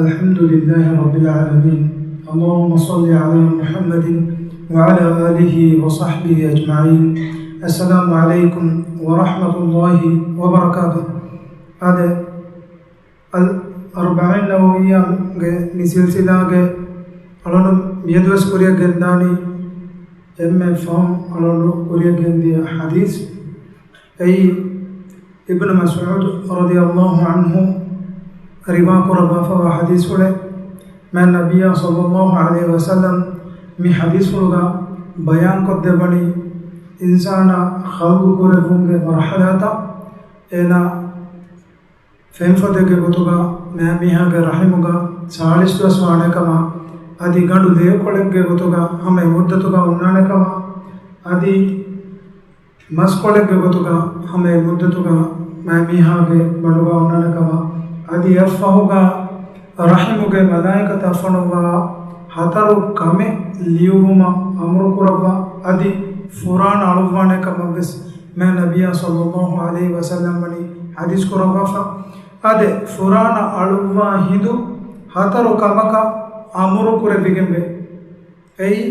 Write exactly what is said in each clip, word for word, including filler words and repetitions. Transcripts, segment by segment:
الحمد لله رب العالمين. اللهم صل على محمد وعلى آله وصحبه أجمعين. السلام عليكم ورحمة الله وبركاته. އާދެ، އަލް އަރްބަޢީން ނަވަވިއްޔާގެ މި ސިލްސިލާގެ އަޅުން މިއަދުވެސް ކުރިއަށް ގެންދާނީ އެންމެ ފަހުން އަޅުން ކުރިއަށް ގެންދިޔަ ޙަދީޘް. އެއީ، އިބްނު މަސްޢޫދު ރަޟިޔަﷲ ޢަންހު ރިވާ ކުރައްވާފަވާ ޙަދީޘްފުޅެއް. މާތް ނަބިއްޔާ ޞައްލަﷲ ޢަލައިހި ވަސައްލަމް މި ޙަދީޘްފުޅުގަ ބަޔާންކޮށްދެއްވަނީ، އިންސާނާ ޚަލްޤު ކުރެއްވުމުގެ މަރުޙަލާތައް، އޭނާ ފެންފޮދެއްގެ ގޮތުގަ މާމީހާގެ ރަޙިމުގަ ސާޅީސް ދުވަސް ވާނެ ކަމަށް، އަދި ގަނޑު ލޭކޮޅެއްގެ ގޮތުގަ ހަމަ އެ މުއްދަތުގަ އޮންނާނެ ކަމަށް، އަދި މަސްކޮޅެއްގެ ގޮތުގަ ހަމަ އެ މުއްދަތުގަ މާމީހާގެ ބަނޑުގަ އޮންނާނެ ކަމަށް، އަދި އެއަށްފަހުގަ ރަޙިމުގެ މަލާއިކަތަށް ފޮނުއްވާ ހަތަރު ކަމެއް ލިޔުއްވުމަށް އަމުރު ކުރައްވާ، އަދި ފުރާނަ އަޅުއްވާނެ ކަމަށް ވެސް މާތް ނަބިއްޔާ ޞައްލަﷲ ޢަލައިހި ވަސައްލަމް ވަނީ ޙަދީޘް ކުރައްވާފަ. އާދެ، ފުރާނަ އަޅުއްވާ ހިނދު ހަތަރު ކަމަކަށް އަމުރު ކުރެވިގެންވޭ. އެއީ،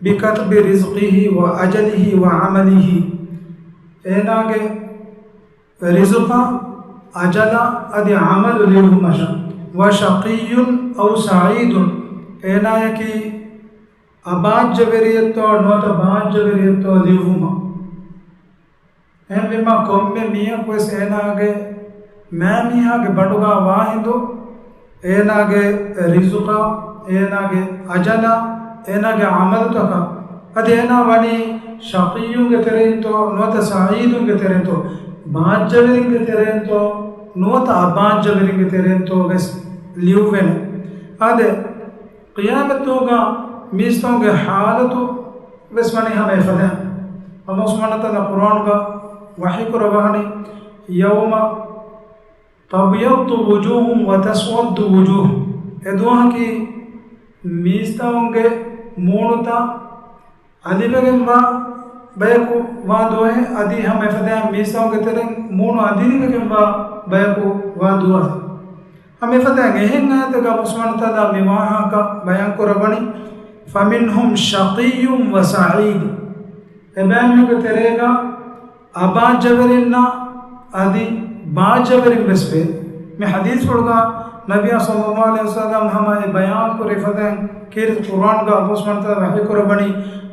بكتب رزقه وأجله وعمله، އޭނާގެ ރިޒުޤާ، އަޖަލާ އަދި ޢަމަލު ލިޔުއްވުމަށާ. وشقي أو سعيد، އޭނާޔަކީ އަބާއްޖަވެރިއެއްތޯ ނުވަތަ ބާއްޖަވެރިއެއްތޯ ލިޔުއްވުމަށް. އެހެންވީމާ، ކޮންމެ މީހަކުވެސް އޭނާގެ މާމީހާގެ ބަނޑުގާ ވާހިނދު، އޭނާގެ ރިޒުޤާ، އޭނާގެ އަޖަލާ، އޭނާގެ ޢަމަލުތަކަށް، އަދި އޭނާ ވަނީ ޝަޤިއްޔުންގެ ތެރެއިންތޯ ނުވަތަ ސަޢީދުންގެ ތެރެއިންތޯ، ބާއްޖަވެރިންގެ ތެރެއިންތޯ ނުވަތަ އަބާއްޖަވެރިންގެ ތެރެއިންތޯ ވެސް ލިޔުއްވޭނެ. އާދެ، ޤިޔާމަތުގަ މީސްތަކުންގެ ޙާލަތު ވެސް ވަނީ ހަމަ އެފަދައިން. ﷲ ސުބްޙާނަހޫ ވަތަޢާލާ ޤުރްއާނުގަ ވަޙީ ކުރައްވާނީ، يوم تبيض وجوه وتسود وجوه. އެ ދުވަހަކީ މީސްތަކުންގެ މޫނުތައް އަލިވެގެންވާ ބަޔަކު ވާ ދުވަހެއް، އަދި ހަމަ އެފަދައިން މީސްތަކުންގެ ތެރެއިން މޫނު އަދިރިވެގެންވާ ބަޔަކު ވާ ދުވަހެއް. ހަމަ އެފަދައިން އެހެން އާޔަތެއްގަ ﷲ ސުބްޙާނަހޫ ވަތަޢާލާ މި ވާހަކަ ބަޔާން ކުރައްވަނީ، فمنهم شقي وسعيد. އެބައިމީހުންގެ ތެރޭގަ އަބާއްޖަވެރިންނާ އަދި ބާއްޖަވެރިން ވެސް ވޭ. މި ޙަދީޘްފުޅުގަ ނަބިއްޔާ ޞައްލަﷲ ޢަލައިހި ވަސައްލަމް ހަމަ އެ ބަޔާން ކުރި ފަދައިން ކީރިތި ޤުރްއާންގަ ﷲ ސުބްޙާނަހޫ ވަތަޢާލާ ވަޙީ ކުރައްވަނީ،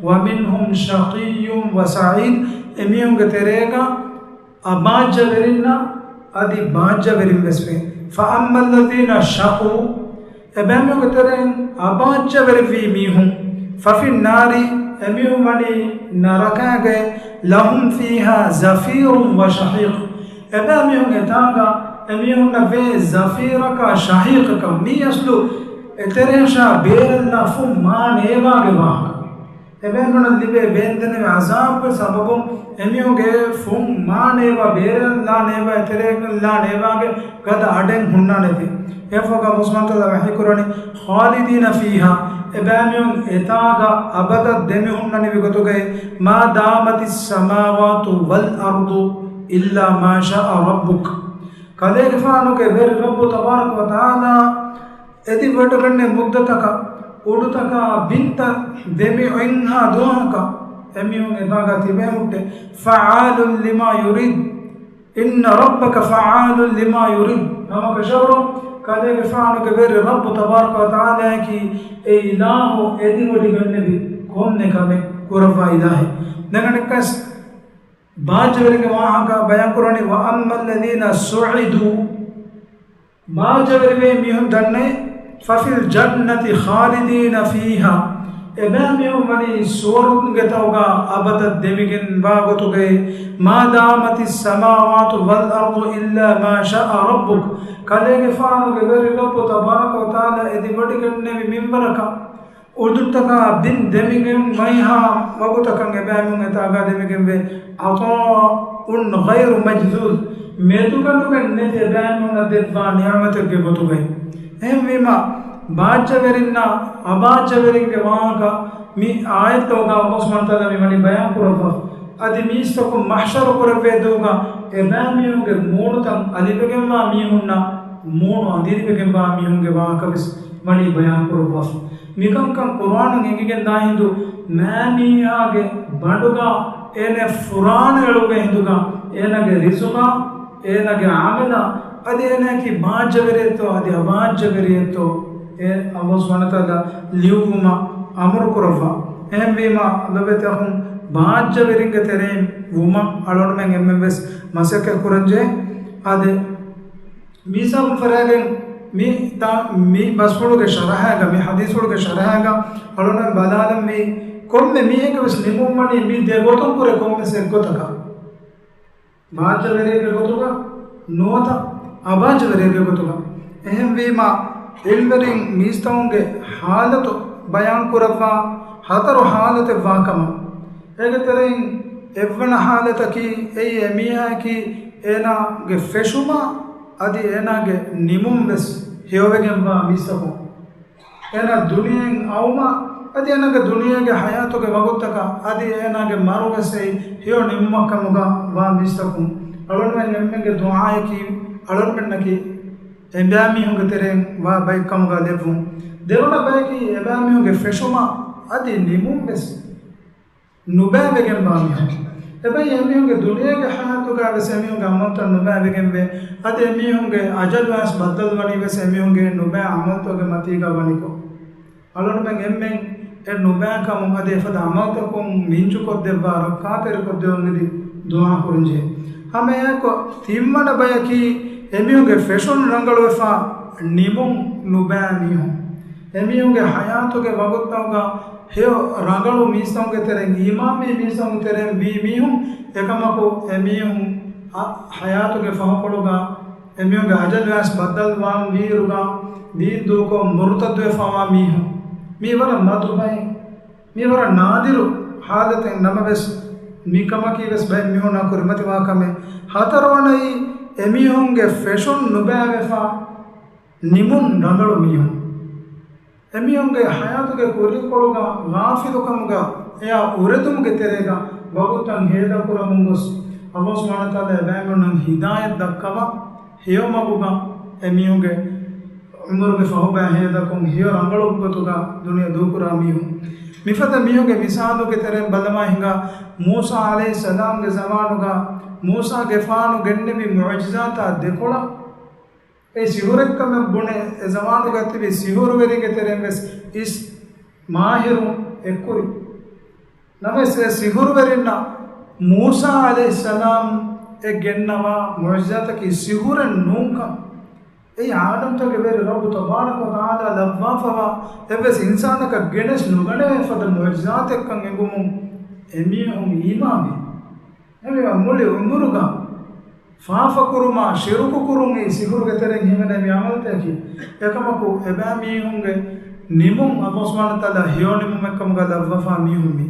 ومنهم شقي وسعيد. އެމީހުންގެ ތެރޭގަ އަބާއްޖަވެރިންނާ އަދި ބާއްޖަވެރިން ވެސް ވޭ. فأما الذين شقوا، އެބައިމީހުންގެ ތެރެއިން އަބާއްޖަވެރިވީ މީހުން، ففي النار، އެމީހުން ވަނީ ނަރަކާގައި، لهم فيها زفير وشهيق. އެބައިމީހުން އެތާގަ އެމީހުންނަށް ވޭ ޒަފީރަކާ ޝަހީޤަކާ. މީ އަސްލު އެތެރޭން ޝާ ބޭރަށްލާ ފުން މާ ނޭވާގެ ވާހަކަ. އެބޭނުންނަށް ލިބޭ ބޭންދެނިވި ޢަޒާބުގެ ސަބަބުން އެމީހުންގެ ފުން މާ ނޭވާ ބޭރަށްލާ ނޭވާ އެތެރޭންލާ ނޭވާގެ ގަދަ އަޑެއް ހުންނާނެތީ. އެފަގަ މުސްމަންތަލަ ވަޙީކުރަނީ، خالدين فيها، އެބައިމީހުން އެތާގަ އަބަދަށް ދެމިހުންނަނިވި ގޮތުގައި، ما دامت السماوات والأرض إلا ما شاء ربك. ކަލޭގެފާނުގެ ވެރި ރައްބު ތަބާރަކަ ވަތަޢާލާ އެދިވަޑަގަންނަ މުއްދަތަކަށް އުޑުތަކާ ބިންތައް ދެމި އޮތްހާ ދުވަހަކަށް އެމީހުން އެތާގަ ތިބޭ ހުއްޓެ. فعال لما يريد. إن ربك فعال لما يريد. ހަމަކަށަވަރުން ކަލޭގެފާނުގެ ވެރި ރައްބު ތަބާރަކަ ވަތަޢާލާއަކީ އެ އިލާހު އެދިވަޑިގަންނެވި ކޮންމެ ކަމެއް ކުރައްވާ އިލާހެއް. ދެން އަނެއްކަސް ބާއްޖަވެރިންގެ ވާހަކަ ބަޔާންކުރަނީ، وأما الذين سعدوا، ބާއްޖަވެރިވޭ މީހުން ދަންނައި، ففي الجنة خالدين فيها، އެބައިމީހުން ވަނީ ސުވަރުގެތަކުގަ އަބަދަށް ދެމިގެން ވާ ގޮތުގައި، ما دامت السماوات والأرض إلا ما شاء ربك، ކަލޭގެފާނުގެ ވެރި ރައްބު ތަބާރަކަ ވަތަޢާލާ އެދިވަޑިގަންނެވި މިންވަރަކަށް އުޑުތަކާ ބިން ދެމިގެން މައިހާ ވަގުތަކަށް އެބައިމީހުން އެތާގަ ދެމިގެންވޭ. عطاء غير مجذوذ، މެދުގަނޑުމެއް ނެތި އެބައިމީހުންނަށް ދެއްވާ ނިޢުމަތެއްގެ ގޮތުގައި. އެހެންވީމާ، ބާއްޖަވެރިންނާ އަބާއްޖަވެރިންގެ ވާހަކަ މި އާޔަތްތަކުގަ ﷲ ސުބްޙާނަހޫ ވަތަޢާލާ މި ވަނީ ބަޔާން ކުރައްވާ. އަދި މީސްތަކުން މަޙްޝަރު ކުރެވޭ ދުވަހުގަ އެބައިމީހުންގެ މޫނުތައް އަލިވެގެންވާ މީހުންނަށް މޫނު އަނދިރިވެގެންވާ މީހުންގެ ވާހަކަވެސް ވަނީ ބަޔާން ކުރައްވާފަ. މިކަންކަން ޤުރުއާނުން އެނގިގެން ދާ ހިނދު މާމީހާގެ ބަނޑުގަ އޭނަ ފުރާނަ އެޅުއްވޭ ހިނދުގަ އޭނަގެ ރިޒުޤާ، އޭނަގެ އަމަލާ، އަދި އޭނައަކީ ބާއްޖަވެރިއެއްތޯ އަދި އަބާއްޖަވެރިއެއްތޯ، އެ ﷲ ސުބްޙާނަހޫ ވަތަޢާލާ ލިޔުއްވުމަށް އަމުރު ކުރައްވާ. އެހެންވީމާ ލޮބުވެތި އަޚުން، ބާއްޖަވެރިންގެ ތެރެއިން ވުމަށް އަޅުގަނޑުމެން އެންމެން ވެސް މަސައްކަތް ކުރަންޖެހޭ. އާދެ، މީސާކުން ފަރާގެން މި ތާ-، މި ބަސްފުޅުގެ ޝަރަޙާގަ، މި ޙަދީޘްފުޅުގެ ޝަރަޙާގަ އަޅުގަނޑުމެން ބަލާލަންވީ، ކޮންމެ މީހެއްގެ ވެސް ނިމުން ވަނީ މި ދެ ގޮތުން ކުރެ ކޮންމެސް އެއްގޮތަކަށް. ބާއްޖަވެރިއެއްގެ ގޮތުގަ ނުވަތަ އަބާއްޖަވެރިއެއްގެ ގޮތުގަ. އެހެންވީމާ، ޢިލްމުވެރިން މީސްތަކުންގެ ޙާލަތު ބަޔާން ކުރައްވާ ހަތަރު ޙާލަތެއް ވާކަމަށް. އޭގެ ތެރެއިން އެއްވަނަ ޙާލަތަކީ، އެއީ އެމީހާއަކީ އޭނާގެ ފެށުމާ އަދި އޭނާގެ ނިމުން ވެސް ހެޔޮވެގެންވާ މީސްތަކުން. އޭނާ ދުނިޔެއިން އައުމާ އަދި އޭނާގެ ދުނިޔޭގެ ޙަޔާތުގެ ވަގުތުތަކަށް އަދި އޭނާގެ މަރު ވެސް އެއީ ހެޔޮ ނިމުމަށް ކަމުގަ ވާ މީސްތަކުން. އަޅުގަނޑުމެން އެންމެންގެ ދުޢާއަކީ އަޅުގަނޑުމެންނަކީ އެބައިމީހުންގެ ތެރެއިން ވާ ބައެއްކަމުގަ ލެއްވުން. ދެވަނަ ބަޔަކީ އެބައިމީހުންގެ ފެށުމާ އަދި ނިމުން ވެސް ނުބައިވެގެންވާ މީހުން. އެބައި އެމީހުންގެ ދުނިޔޭގެ ޙަޔާތުގަ ވެސް އެމީހުންގެ ޢަމަލުތައް ނުބައިވެގެންވޭ. އަދި އެމީހުންގެ އަޖަލު އައިސް ބައްދަލުވަނީ ވެސް އެމީހުންގެ ނުބައި ޢަމަލުތަކުގެ މަތީގަ ވަނިކޮށް. އަޅުގަނޑުމެން އެންމެން އެ ނުބައިކަމުން އަދި އެފަދަ ޢަމަލުތަކުން މިންޖުކޮށްދެއްވާ، ރައްކާތެރިކޮށްދެއްވުން އެދި ދުޢާ ކުރަންޖެހޭ. ހަމައެއާއެކު ތިންވަނަ ބަޔަކީ އެމީހުންގެ ފެށުން ރަނގަޅުވެފަ ނިމުން ނުބައި މީހުން. އެމީހުންގެ ޙަޔާތުގެ ވަގުތުތަކުގަ ހެޔޮ ރަނގަޅު މީސްތަކުންގެ ތެރެއިން، އީމާންވީ މީސްތަކުންގެ ތެރެއިން ވީ މީހުން، އެކަމަކު އެމީހުން އަ، ޙަޔާތުގެ ފަހުކޮޅުގަ އެމީހުންގެ އަޖަލު އައިސް ބައްދަލުވާން ވީއިރުގަ ދީން ދޫކޮށް މުރުތައްދުވެފަވާ މީހުން. މީ ވަރަށް މަދު ބައެއް. މީ ވަރަށް ނާދިރު ޙާލަތެއް ނަމަވެސް، މިކަމަކީ ވެސް ބައެއް މީހުންނާ ކުރިމަތިވާ ކަމެއް. ހަތަރުވަނައީ، އެމީހުންގެ ފެށުން ނުބައިވެފަ ނިމުން ރަނގަޅު މީހުން. އެމީހުންގެ ޙަޔާތުގެ ކުރީކޮޅުގަ ޣާފިލުކަމުގަ އެއާ އުރެދުމުގެ ތެރޭގަ ވަގުތުތައް ހޭދަކުރަމުން ގޮސް، ﷲ ސުބްޙާނަހޫ ވަތަޢާލާ އެބައިމީހުންނަށް ހިދާޔަތް ދައްކަވާ، ހެޔޮ މަގުގަ އެމީހުންގެ ޢުމުރުގެ ފަހުބައި ހޭދަކޮށް، ހެޔޮ ރަނގަޅު ގޮތުގަ ދުނިޔެ ދޫކުރާ މީހުން. މިފަދަ މީހުންގެ މިސާލުގެ ތެރެއިން ބަލަމާ ހިނގާ، މޫސާ ޢަލައިހިއްސަލާމްގެ ޒަމާނުގަ މޫސާގެފާނު ގެންނެވި މުޢުޖިޒާތާ ދެކޮޅަށް އެ ސިހުރެއްކަމެއް ބުނެ، އެ ޒަމާނުގަ ތިބި ސިހުރުވެރިންގެ ތެރެއިން ވެސް އިސް މާހިރުން އެއްކުރި. ނަމަވެސް އެ ސިހުރުވެރިންނަށް މޫސާ ޢަލައިހިއްސަލާމް އެ ގެންނަވާ މުޢުޖިޒާތަކީ ސިހުރެއް ނޫންކަން، އެއީ އާލަމްތަކުގެ ވެރި ރައްބު ތަބާރަކަ ވަތަޢާލާ ލައްވާފަވާ އެއްވެސް އިންސާނަކަށް ގެނެސް ނުގަނެވޭ ފަދަ މުޢުޖިޒާތެއްކަން އެނގުމުން އެމީހުން އީމާންވި. އެހެންވީމާ މުޅި ޢުމުރުގަ ފާފަކުރުމާ ޝިރުކު ކުރުން އެއީ ސިހުރުގެ ތެރެއިން ހިމެނޭ މި ޢަމަލުތަކަކީ. އެކަމަކު އެބައިމީހުންގެ ނިމުން ﷲ ސުބްޙާނަހޫ ވަތަޢާލާ ހެޔޮ ނިމުމެއްކަމުގަ ލައްވަފާ މީހުން މީ.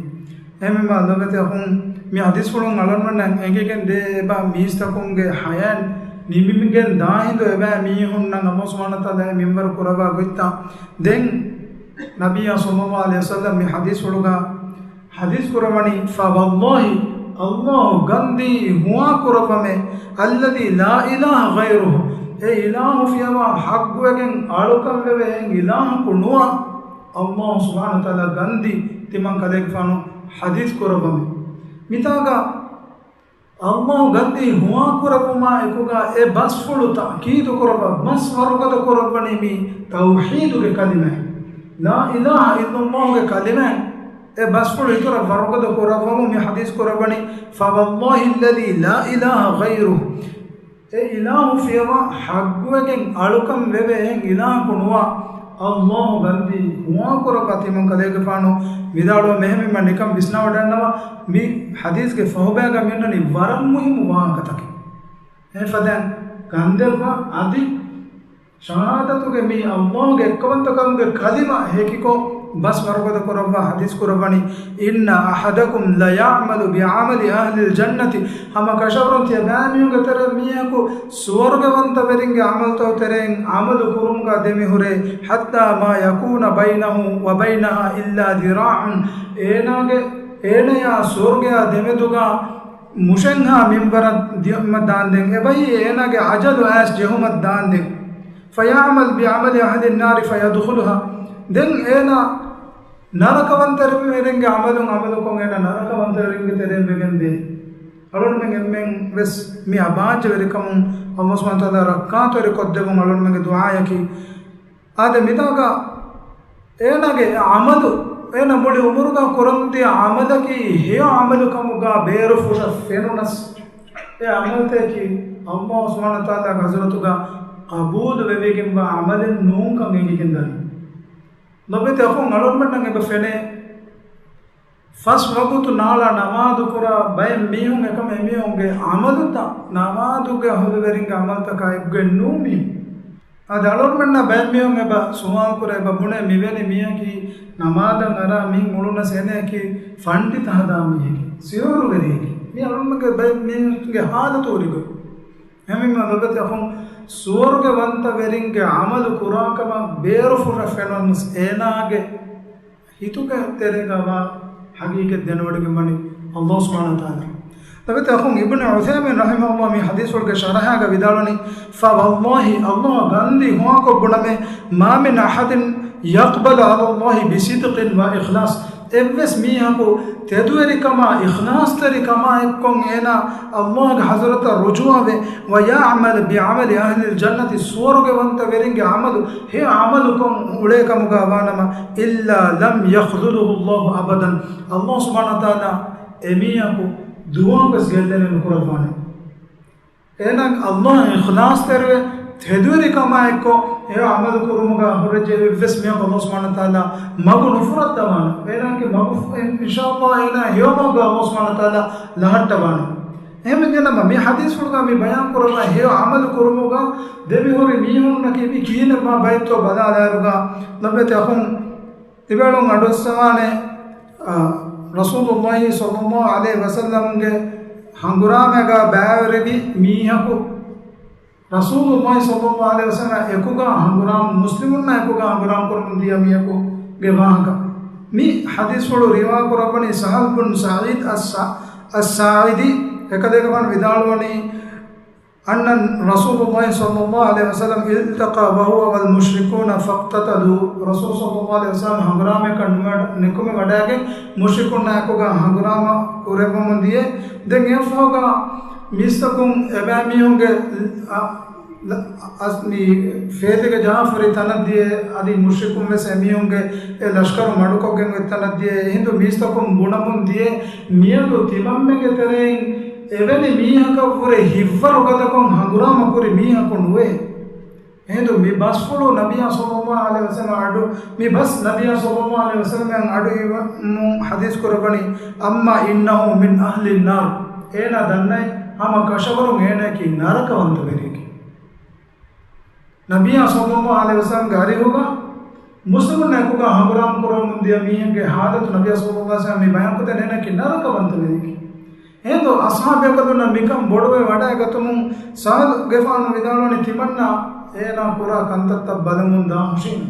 އެހެންވީމާ ލޮބުވެތި އަޚުން، މި ޙަދީޘްފުޅުން އަޅަންމެންނަށް އެނގިގެން ދޭ އެބަ މީސްތަކުންގެ ޙަޔާތް ނިމިގެން ދާ ހިނދު އެބައި މީހުންނަށް ﷲ ސުބްޙާނަހޫ ވަތަޢާލާ މިންވަރު ކުރައްވާ ގޮތްތައް. ދެން ނަބިއްޔާ ޞައްލައްލާހު ޢަލައިހި ވަސައްލަމް މި ޙަދީޘްފުޅުގަ ޙަދީޘް ކުރައްވަނީ، فوالله، ﷲ ގަންދީ ހުވާ ކުރައްވަމޭ، الذي لا إله غيره، އެ އިލާހު ފިޔަވާ ޙައްޤުވެގެން އަޅުކަން ވެވޭ އެއް އިލާހަކު ނުވާ، ﷲ ސުބްޙާނަހޫ ވަތަޢާލާ ގަންދީ ތިމަން ކަލޭގެފާނު ޙަދީޘް ކުރައްވަމޭ. މިތާގަ ﷲ ގަންދީ ހުވާ ކުރައްވުމާ އެކުގަ އެ ބަސްފުޅު ތައުކީދު ކުރައްވާ ބަސް ވަރުގަދަ ކުރައްވަނީ މި ތައުޙީދުގެ ކަލިމައެއް، لا إله إلا الله ގެ ކަލިމައެއް. އެ ބަސްފުޅު އިތުރަށް ވަރުގަދަ ކުރައްވަމުން މި ޙަދީޘް ކުރައްވަނީ، فوالله الذي لا إله غيره. އެ އިލާހު ފިޔަވާ ޙައްޤުވެގެން އަޅުކަން ވެވޭ އެހެން އިލާހަކު ނުވާ، ﷲ ގަންދީ ހުވާ ކުރައްވާ ތިމަން ކަލޭގެފާނު ވިދާޅުވަމުން. އެހެންވީމަ ނިކަން ވިސްނާވަޑައިގަންނަވާ، މި ޙަދީޘްގެ ފަހުބައިގަ މިއޮންނަނީ ވަރަށް މުހިއްމު ވާހަކަތަކެއް. އެފަދައިން ގަންދެއްވާ އަދި ޝަހާދަތުގެ މި ﷲ ގެ އެއްކަވަންތަކަމުގެ ކަލިމަ ހެކިކޮށް ބަސް ވަރުގަދަ ކުރައްވާ ޙަދީޘް ކުރައްވަނީ، إن أحدكم ليعمل بعمل أهل الجنة، ހަމަ ކަށަވަރުން ތިޔަބައިމީހުންގެ ތެރެއިން މީހަކު ސުވަރުގަވަންތަވެރިންގެ ޢަމަލުތައް ތެރެއިން ޢަމަލު ކުރުމުގަ ދެމިހުރޭ، حتى ما يكون بينه وبينها إلا ذراع، އޭނާގެ، އޭނަޔާ ސުވަރުގެޔާ ދެމެދުގަ މުށެންހާ މިންވަރަށް ދިޔުމަށް ދާންދެން، އެބަހީ އޭނާގެ އަޖަލު އައިސް ޖެހުމަށް ދާންދެން. فيعمل بعمل أهل النار فيدخلها. ދެން އޭނާ ނަރަކަވަންތަވެރިންގެ ޢަމަލުން ޢަމަލުކޮށް އޭނާ ނަރަކަވަންތަވެރިންގެ ތެރެއިން ވެގެންދޭ. އަޅުގަނޑުމެން އެންމެން ވެސް މި އަބާއްޖަވެރިކަމުން ﷲ ސުބްޙާނަހޫ ވަތަޢާލާ ރައްކާތެރިކޮށްދެއްވުން އަޅުގަނޑުމެންގެ ދުޢާއަކީ. އާދެ، މިތާގަ އޭނާގެ ޢަމަލު، އޭނާ މުޅި ޢުމުރުގަ ކުރަމުންދިޔަ ޢަމަލަކީ ހެޔޮ ޢަމަލު ކަމުގަ ބޭރު ފުށަށް ފެނުނަސް، އެ ޢަމަލުތަކަކީ ﷲ ސުބްޙާނަހޫ ވަތަޢާލާގެ ޙަޟްރަތުގަ ޤަބޫލު ވެވިގެންވާ ޢަމަލެއް ނޫންކަން އެނގިގެންދާނެ. ލޮބުވެތި އަޚުން، އަޅުގަނޑުމެންނަށް އެބަ ފެނޭ، ފަސް ވަގުތު ނާޅާ ނަމާދު ކުރާ ބައެއް މީހުން އެކަމަ އެމީހުންގެ ޢަމަލުތައް ނަމާދުގެ އަހުލުވެރިންގެ ޢަމަލުތަކާ އެއްގޮތް ނޫން މީހުން. އަދި އަޅުގަނޑުމެންނާ ބައެއް މީހުން އެބަ ސުވާލު ކުރޭ، އެބަ ބުނޭ، މިވެނި މީހަކީ ނަމާދަށް އަރާ މީހުން އުޅުނަސް އޭނައަކީ ފަންޑިތަ ހަދާ މީހެކޭ، ސިހުރުވެރިއެކޭ. މީ އަޅުގަނޑުމެންގެ ބައެއް މީހުންގެ ޙާލަތު ހުރި ގޮތް. އެހެންވީމަ ލޮބުވެތި އަޚުން، ސުވަރުގެ ވަންތަވެރިންގެ ޢަމަލު ކުރާކަމަށް ބޭރު ފުށަށް ފެނުނަސް އޭނާގެ ހިތުގެ ތެރޭގަ ވާ ޙަޤީޤަތް ދެނެވޮޑިގެންވަނީ ﷲ ސުބްޙާނަހޫ ވަތަޢާލާ. ލޮބުވެތި އަޚުން، އިބްނު ޢުޘައިމީން ރަޙިމަހުﷲ މި ޙަދީޘްފުޅުގެ ޝަރަޙާގަ ވިދާޅުވަނީ، فوالله، ﷲ ގަންދީ ހުވާކޮށް ބުނަމޭ، ما من أحد يقبل على الله بصدق وإخلاص، އެއްވެސް މީހަކު ތެދުވެރިކަމާ އިޚްލާޞްތެރިކަމާ އެއްކޮށް އޭނާ ﷲގެ ޙަޟްރަތަށް ރުޖޫޢަވެ، ويعمل بعمل أهل الجنة، ސުވަރުގެ ވަންތަވެރިންގެ ޢަމަލު ހެޔޮ ޢަމަލުކޮށް އުޅޭ ކަމުގަ ވާނަމަ، إلا لم يخذله الله أبدا، ﷲ ސުބްޙާނަހޫ ވަތަޢާލާ އެމީހަކު ދުވަހަކުވެސް ގެއްލެވި ނުކުރައްވާނެ. އޭނާ ﷲ އިޚްލާޞްތެރިވެ، ތެދުވެރިކަމާ އެއްކޮށް ހެޔޮ ޢަމަލު ކުރުމުގަ ހުރެއްޖެ އެއްވެސް މީހަކު ﷲ ސުބްޙާނަހޫ ވަތަޢާލާ މަގު ނުފުރައްދަވާނެ. އޭނާގެ މަގު، އިންޝާﷲ އޭނާ ހެޔޮ މަގުގަ ﷲ ސުބްޙާނަހޫ ވަތަޢާލާ ލަހައްޓަވާނެ. އެހެންވެގެންނަމަ މި ޙަދީޘްފުޅުގަ މި ބަޔާން ކުރައްވާ ހެޔޮ ޢަމަލު ކުރުމުގަ ދެމިހުރި މީހުންނަކީ މި ކިހިނެއްވާ ބައެއްތޯ ބަލާލާއިރުގަ، ލޮބުވެތި އަޚުން، ތިބޭޅުން އަޑުއައްސަވާނެ، އަ، ރަސޫލުﷲ ޞައްލަﷲ ޢަލައިހި ވަސައްލަމްގެ ހަނގުރާމައިގަ ބައިވެރިވި މީހަކު، ރަސޫލުﷲ ޞައްލަﷲ ޢަލައިހި ވަސައްލަމް އެކުގަ ހަނގުރާމަ، މުސްލިމުންނާ އެކުގަ ހަނގުރާމަ ކުރަމުން ދިޔަ މީހަކުގެ ވާހަކަ. މި ޙަދީޘްފުޅު ރިވާ ކުރައްވަނީ ސަހަލް ބުން ސަޢީދު އައްސާ، އައްސާޢިދީ، އެކަލޭގެފާނު ވިދާޅުވަނީ، أن رسول الله صلى الله عليه وسلم التقى وهو والمشركون فاقتتلوا. ރަސޫލު ޞައްލަﷲ ޢަލައިހި ވަސައްލަމް ހަނގުރާމައަކަށް ނުވަ-، ނިކުމެ ވަޑައިގެން މުޝްރިކުންނާ އެކުގަ ހަނގުރާމަ ކުރެއްވަމުން ދިޔަ. ދެން އެއަށްފަހުގަ މީސްތަކުން އެބައިމީހުންގެ، އަ، ލަ-، އަ-، މި ފޭލިގަ ޖަހާފަ ހުރި ތަނަށް ދިޔަ، އަދި މުޝްރިކުން ވެސް އެމީހުންގެ އެ ލަޝްކަރު މަޑުކޮށްގެން އޮތް ތަނަށް ދިޔަ. އެހިނދު މީސްތަކުން ބުނަމުން ދިޔަ، މިއަދު ތިމަންމެންގެ ތެރެއިން އެވެނި މީހަކަށްވުރެ ހިތްވަރުގަދަކޮށް ހަނގުރާމަ ކުރި މީހަކު ނުވޭ. އެހިނދު މި ބަސްފުޅު ނަބިއްޔާ ޞައްލަﷲ ޢަލައިހި ވަސައްލަމަ އަޑު، މި ބަސް ނަބިއްޔާ ޞައްލަﷲ ޢަލައިހި ވަސައްލަމަ އަޑު އިވުމުން ޙަދީޘް ކުރައްވަނީ، أما إنه من أهل النار. އޭނާ ދަންނައި ހަމަ ކަށަވަރުން އޭނާއަކީ ނަރަކަވަންތަވެރިއެކޭ. ނަބިއްޔާ ޞައްލަﷲ ޢަލައިހި ވަސައްލަމްގެ އަރިހުގަ މުސްލިމުންނާ އެކުގަ ހަނގުރާމަ ކުރަމުން ދިޔަ މީހެއްގެ ޙާލަތު ނަބިއްޔާ ޞައްލަﷲ ޢަލައިހި ވަސައްލަމަ މި ބަޔާންކޮށްދޭނެ އޭނައަކީ ނަރަކަވަންތަވެރިއެކޭ. އެހިނދު އަޞްޙާބު ބޭކަލުންނަށް މިކަން ބޮޑުވެ ވަޑައިގަތުމުން ސަހަލުގެފާނު ވިދާޅުވަނީ ތިމަންނާ އޭނާ ކުރާ ކަންތައްތައް ބަލަމުން ދާ ހުށީމު.